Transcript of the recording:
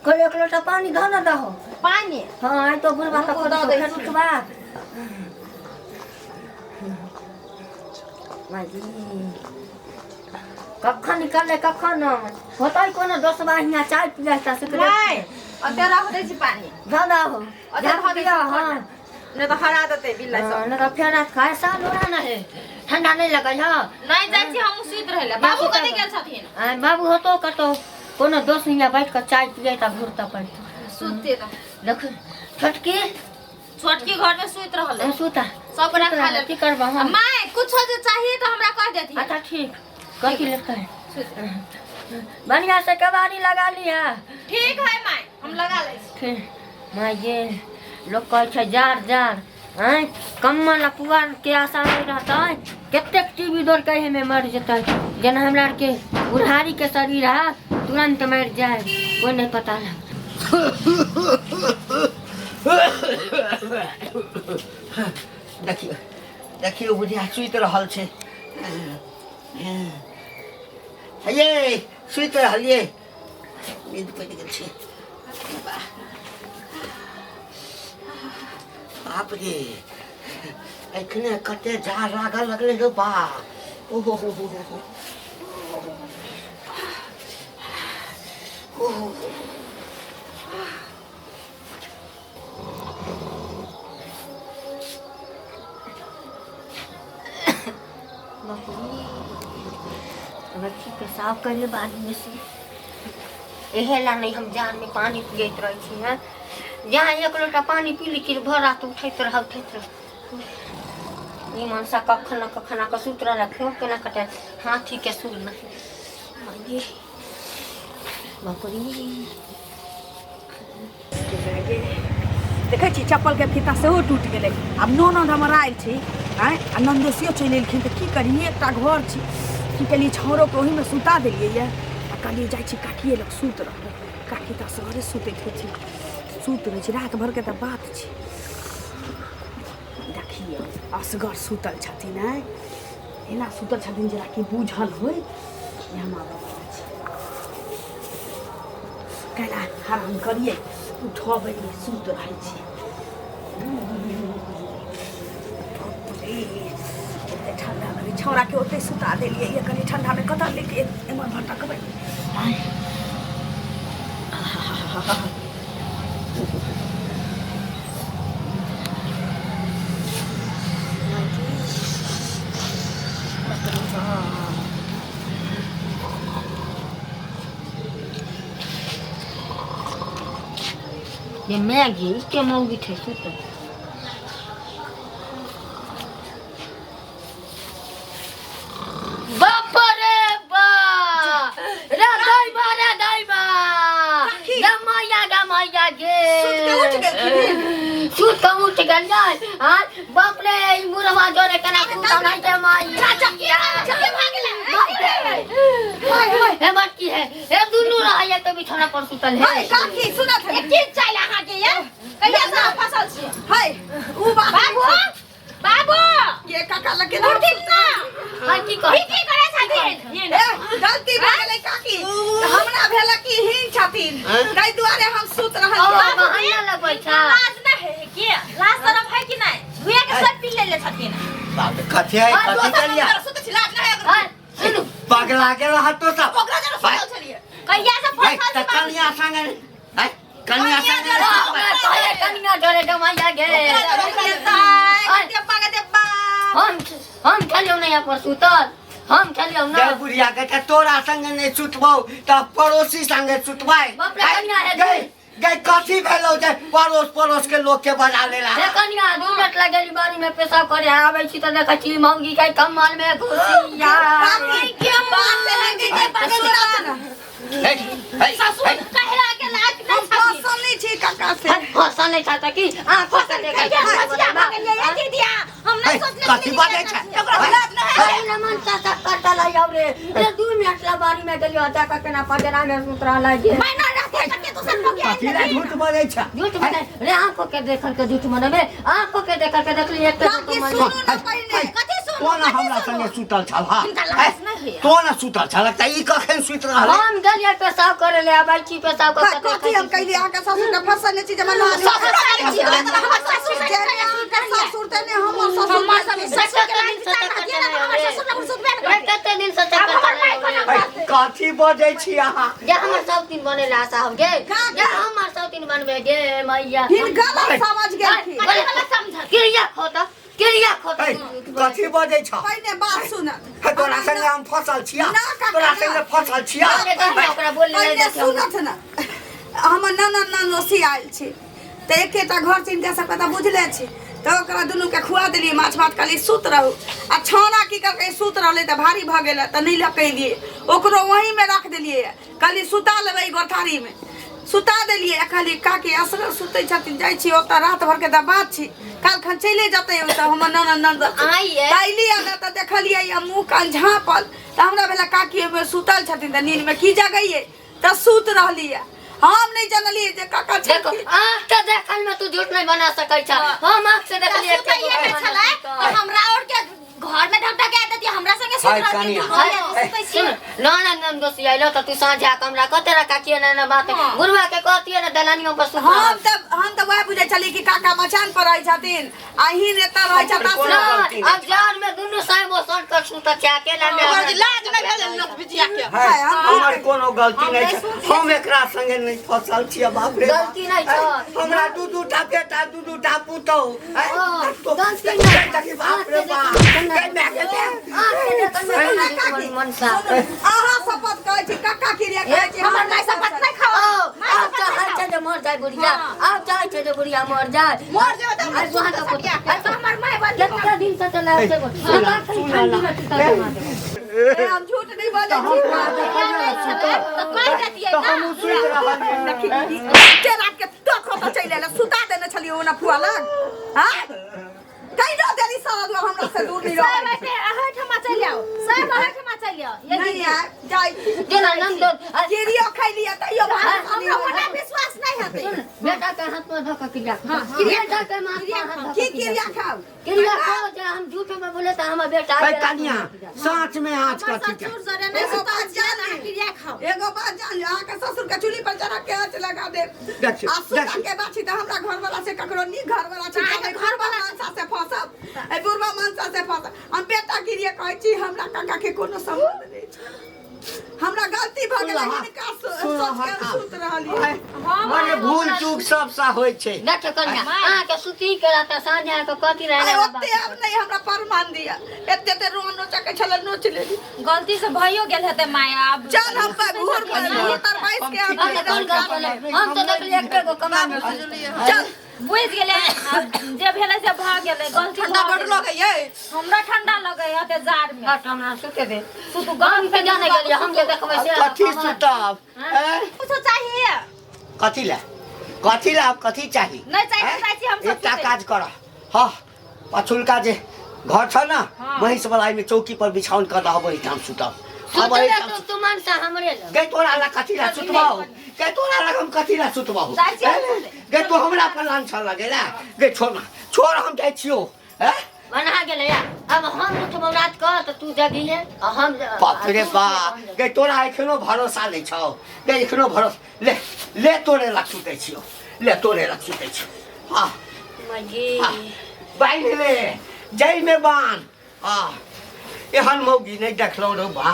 कोई एक लोटा पानी धो न दहो। पानी? हाँ, आइ तो बुढ़वा रुकू, कखन दऽ दै फेर छी। उठबा। माई, कखन निकललै कखन होतै कोनो दोसबा हियाँ चाय पियै त सिगरेट। नहि, ओते रख दै छी पानी। धऽ दहो। ओते धऽ दै छी। हाँ। नहि तऽ हरा देतै बिल्ला सब। हाँ, नहि तऽ फेर खाय साल ओरा न है, ठंडा नहीं लगै है। नहि, जाइ छी हम सुति रहै लए। बाबू कतऽ गेल छथिन? आय, बाबू होतो कतौ कोनो दोस्त हियाँ बैठ कऽ चाय पियै तऽ घुरतऽ पड़तौ। सुतते तऽ देख छोटकी। छोटकी घर में सुति रहल है। सुता। सब गोरा खा लेल। की करबह हम? माय, कुछो जे चाहिए तो हमरा कह देथिन। अच्छा ठीक, कथी लेते? सुति रह। बढ़िया से कबाड़ी लगा लिया। ठीक है माय, हम लगा लै छी। ठीक माय। ये लोग कहै छै जाड़ जाड़, आँय, कम्बल आ पुआर के आशा नहि रहतै, कतेक टीवी दौड़ के एहिमे मरि जेतै। जेना हमरा आरके बुढ़ारी के शरीर है, तुरंत मरि जाए, कोइ नहि पता लग। देखियौ देखियौ, बुढ़िया सुति रहल छै। हे, सुति रहलियै, नींद पड़ि गेल छै। बाप रे, एखने कते जाड़ लागल लगलै रे बा। ओहो हो हो हो हो। ओहो। अथी पेशाब करले बादमे से इहे ला नहीं हम जान में पानी पियैत रहै छी। हैं, जहाँ एक लोटा पानी पी ली कि भर रात उठैत रह उठैत रह। ई मनसा कखन न कखन आके सुति रहल, क्यों केना कटे हाथी के सुर नहीं। माये, बाप रे। देखै छी, चप्पलके फीता सेहो टूटि गेलै। आब ननद हमर आयल छै, आँय, आ नन्दोसियो चलि एलखिन तऽ की करी? एकटा घर छी, की केलियै, छौड़ोके ओहीमे सुता देलियै यऽ आ कहलियै जाइ छी काकिए लग सुति रहबै। काकी तऽ असगरे सुतैत होथिन। सुति रहै छी, राति भरिके तऽ बात छै। देखियौ, असगर सुतल छथिन। आँय, एना सुतल छथिन जेना कि बूझल होइ जे हम आबऽवला छी। कैला हरान करियै, उठबै नहि, सुति रहै छी। बाप रे, एते ठंडा लगै। छौड़ाके ओते सुता देलियै ये, कनि ठंडामे कतऽ लेके एम्हर भटकबै? आँय, आहाहाहा। ये मैगी के मौगी छै सुतल। बाप रे बा, रे दैबा, रे दैबा। काकी। गे मैया, गे मैया गे। सुति के उठि गेलखिन? सुत के उठि गेल जाय। हाँ, बाप रे, ई बुढ़वा जोरे केना कुतल है गे मैया। हे बटकी है, हे दुनू रहैया तऽ बिछौना पर सुतल है। हाय काकी, सुनत है? की चालि अहाँके ये? कहिया से अहाँ फसल छियै? हाय, उ बात। बाबू, बाबू। ये काका लगे। उठथिन ना। हाँ, की कहै? की की करै छथिन? ए, गलती भऽ गेलै काकी, तऽ हमरा भेल कि हीन छथिन, ताहि दुआरे हम सुत रहल ओ छी। बहाना लगबै छ। लाज नहि है की? लाज शरम है कि नहि? धुए के सब पी लेले छथिन। बाप रे, कथी है? हाँ, कथी दोसर करिया? हम सुतै छी, लाज नहि है। हाँ, सुनू। पगला गेल हतो सब। ओकरा जरा सुतल छलियै। कहिया से है, फसल तऽ छी बाबू? कनिया संगे है, कनिया संगे ओ, हमरा कहले कनिया डरे डमाइया गे। देब्बा गे देब्बा। हम खेलियौ नहीं यहाँ पर सुतल, हम खेलियौ ना। जय बुढ़िया के, तऽ तोरा संगे नहि सुतबौ तऽ पड़ोसी संगे सुतबै? बाप रे, कनिया है। गई गई, कथी भेलौ जे पड़ोस पड़ोस के लोग के बना लेला? हे कनिया, 2 मिनट लगेली बारी में पेशाब करे, आबै छी तऽ देखै छी मौगी के कम्बल में घुसिया। काकी, के बात है के बात? सुनत ना। हे, हे, ससुर हे। कहला के लाज हम नहि छथिन। फसल नहि छी काका से। फसल नहीं था की आँखों से देखै कहिया फसिया भऽ गेलियै ये दीदिया? हम हे, नहि सोचने कथी छलियै बाजै जे छै? ओकरा लाज नहि है। अरे नमन चाचा कटल है रे रे, 2 मिनट ला बारी में गेलियो, जाकर केना पजरा में सुत रहल है जे। मैना रहते कते दोसर लोग कथी ला झूठ बजै छै? झूठ मने रे, आंखों के देखल के झूठ मने बे? आंखों के देखल के देखली एक काकी, सुनू ना पहिने। कथी सुन? तो ना हमरा संगे सुतल छल हा हिनका लाज नहि होइए। तो ना सुतल छल त ई कखन सुति रहल हम गेलियै पेशाब करे ले आबै छी पेशाब हाँ, कऽ कथी हम कैली अहाँके ससुर के फंसने छी जे हमरा ससुर के छी, हमर ससुर के ससुर तऽ नहि हमर ससुर हमर ससुर के लाज विचार रहतियै ने तऽ हमर ससुर लग सुतबे ने करतियै। कते दिन से आब चक्कर हमर माय चलेलै। कोना ऐ, कथी बजै छी अहाँ जे हमर सब दिन बनेला साहब गे जे हमर सब दिन बनबे गे मैया हिनका गलत समझ गेलखिन कथी वाला समझत क्रिया खोता क्रिया खोता ऐ, कथी बजै छ पहिने बात सुन हे, तोरा संगे हम फसल छिया ना, काका, तोरा ना। संगे फसल छिया ओकरा बोल ले पहिने सुनत न हमर ननद ननोसी आयल छी तऽ एकेटा घर छै हिनका सबके तऽ बुझले छी तऽ ओकरा दुनूके खुआ देलियै माछ भात कहलियै सुत रहू आ छौड़ा की करकै सुत रहलै तऽ भारी भऽ गेलै तऽ नहि लऽ के एलियै ओकरो वहीँमे रख देलियै कहलियै सुता लेबै गोठारीमे सुता देलियै आ कहलियै काकी असगर सुतै छथिन जाइ छी ओतऽ रात भरके तऽ बात छी काल्हिखन चलि जेतै ओतऽ हमर ननद ननद आइए। तऽ अयलियै ने तऽ देखलियै आ मुँह कान झाँपल तऽ हमरा भेलै काकी ओहिमे सुतल छथिन तऽ नींदमे की जगैयै तऽ सुत रहलियै हम नहि जनलियै जे काका देखो छथिन आँख के देखल में तू झूठ नहीं बना सकै छ हम आँख से देखलियै सुतैये नहि छलै तऽ हमरा और के घर में ढक ढक आदत हमरा संगे सुत हाय, रहती कनिया। दुनू आदमी सुतै छी सुन नाना नन दोस्त आइलो तऽ तू साँझ आके हमरा कहते रह काकी ने बात गुरुआ के कहतियै ने दलानियों पर सुत हम तऽ वएह बुझै छलियै कि काका मचान पर रहै छथिन आ ही एतऽ रहै छथिन कोनो गलती अब जान में दुनू साहेब ओसन कर सुत छै अकेला में हमर लाज नहि भेल नथ बिटिया के है, हमर कोनो गलती नहि हम छै हम एकरा संगे नहि फसल छियै बाप रे बाप। गलती नहि छै। है, हमरा दू दू टा बेटा दू दू टा पुतहु है, हँ, तो- गलती नहि। देखी बाप रे बाप गै माय गे माय। आँख के देखल में कोना दुश्मन मनसा अहाँ शपथ कहै छी काका क्रिया कहै छी हमर माय शपथ नहि खाओ ओ, आब चाहै छै जे मर जाय बुढ़िया आब चाहै छै जे बुढ़िया मर जाय मर जेबै तऽ आइ वहाँ का सटिया के तो हमर माय बन कितना दिन से चला छै ठंडी में सुता जमा देबै। ए, हम झूठ नहीं बजै छी तऽ कहि देतियै तऽ ना हमहूँ सुति रहलियै एते रात के तो खो चलि आयल सुता देने छलियै ओना फुआ लग हाँ कहियो देली सारा दुआर हमरा से दूर नहीं सब रह ऐसे अहाँ ठमा चलि आउ सब अहाँ ठमा चलि आउ ये नहीं आय जाय जेना नंदो गिरियो खैलियै तैयो भात हमरा ओना विश्वास नहीं हेतै सुन बेटा के हाथ में धऽ के क्रिया खा। बेटा के हाथ में हाथ धऽ की के क्रिया खाउ क्रिया खाओ जे हम झूठ में बोले तऽ हमर बेटा है कनिया साँच में आँच कथी के ससुर जरे नहीं एगो सुतल बात छियै जान ना ली। क्रिया खाओ एगो बात जान ली, अहाँके ससुर के चूल्ही पर चढ़ा के आँच लगा देब देखियौ, आ सुता देखियौ। के बात छी तऽ हमरा घर वाला से ककरो नीक घर वाला छै अहाँके घर वाला मनसा से फंसब एहि बुढ़वा मनसा से फंसब हम बेटा के लिए कहै छी हमरा काका के कोनो संबंध नहि छै हमरा गलती भऽ गेलै हिनका सोच के हम सुत रहलियै मने भूल चूक सबसँ होइ छै देखियौ कनिया अहाँके सुती के रहता साँझ आके कथी अरे रहे ओते आब नहि हमरा प्रमाण दिअ एते एते रोआ नोचऽ के छलै नोच लेली गलती से भयो गेल हेतै माय आब चल हम घूर घूर बैस के हम हम तऽ कोन गप बोले हम तऽ देखलियै एके गो कमा चल बुझि गेलै आब जे भेलै से भऽ गेलै गलती ठंडा भऽ बड गेलै। लगैये हमरा ठंडा लगै हते जाड़ में हट हमरा सुते दे सुतू हम गरम के जाने गेलियै हम जे देखबै से कथी सुतब ऐं? कुछो चाहिए कथी लए कथी लए आब कथी चाही नहि चाही तऽ ऐं? जाइ छी हम सब एकटा सुतै। काज कर हँ पछुलका जे घर छ न महींस वाला एहिमे चौकी पर बिछाउन कर दह ओहिठाम सुतब हम सुतबे ओहिठाम तू तू मनसा हमरे लग गै तोरा लग कथी लए सुतबहु गै तोरा लग हम कथी लए सुतबहु जाइ छी हम सुतै। गै तू हमरा पर लांछन लगेला गै छोड़ ना छोड़ हम जाइ छियौ हैं बना गेलै अब हम उठबौ रात कऽ तऽ तू जगिहे आ हम बाप रे बाप गै तोरा एखनो भरोसा नहि छौ गै एखनो भरोसा ले ले तोरे लग सुतै छियौ ले तोरे लग सुतै छियौ हँ मजी बान्हि ले जाहिमे बान्ह हँ एहन मौगी नहि देखलहुँ रौ बा